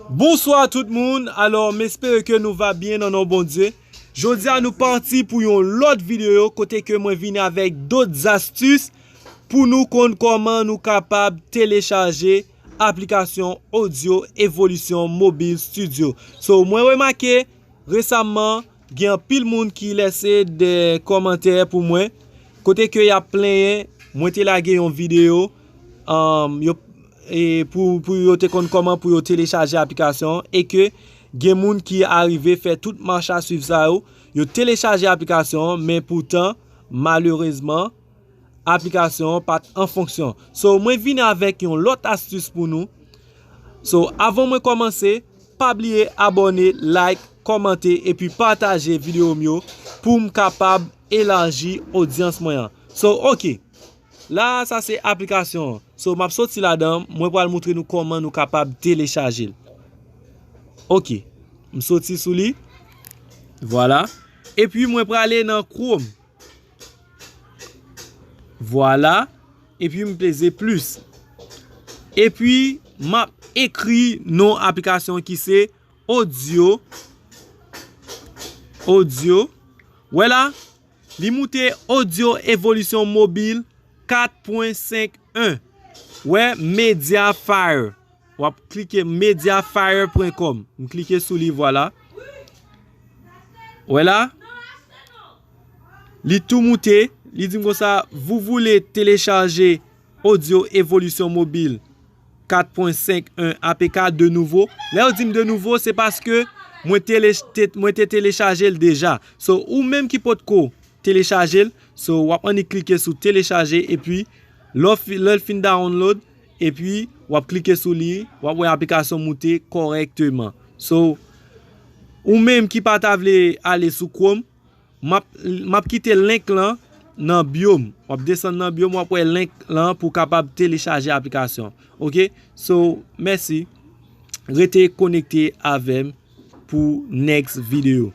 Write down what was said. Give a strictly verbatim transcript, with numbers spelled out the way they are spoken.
Bonswa tout moun. Alò, m espere ke nou va byen nan non Bondye. Jodi a nou pati pou yon lòt videyo kote ke mwen vini avèk dòt zastis pou nou konn kòman nou kapab telechaje aplikasyon Audio Evolution Mobile Studio. So, mwen remake resaman gen anpil moun ki lese de kòmantè pou mwen kote ke y ap plenyen mwen te lage yon videyo um, yo, e pou, pou yo te konn kòman pou yo telechaje aplikasyon e ke gen moun ki arive fè tout mach a swiv sa yo, yo telechaje aplikasyon men poutan malerezman aplikasyon an pa t an fonksyon. So mwen vini avèk yon lòt astis pou nou. So avan mwen kòmanse, pa bliye abòne, like, kòmante epi pataje videyo m yo pou m kapab elaji odyans mwen an. So ok, la sa se aplikasyon an. So m ap soti ladan, mwen pral moutre nou kòman nou kapab telechaje l. Ok, m soti sou li. Vwala. Epi mwen prale nan Chrome. Vwala. Epi m peze plis. Epi m ap ekri non aplikasyon ki se Audio. Audio. Wè la, li moute Audio Evolution Mobile kat pwen senk en. Wè Mediafire. W ap klike mediafire pwen kòm. M klike sou li, vwala. Wè la. Li tou moute. Li di m konsa, vous voulez télécharger Audio Evolution Mobile kat pwen senk en A P K de nouveau. Lè yo di m de nouveau, se paske mwen, tele, te, mwen te telechaje l deja. So, ou menm ki potko telechaje l, so, w ap annik klike sou telechaje, epi lè w fi- lè l fin download, epi w ap klike sou li, w ap wè aplikasyon moute kòrèkteman. So, ou menm ki pa ta vle ale sou Chrome, m ap, m ap kite link lan nan bio m. W ap desann nan bio m, w ap wè link lan pou w kapab telechaje aplikasyon. Ok? So, mèsi. Rete konekte avè m pou next video.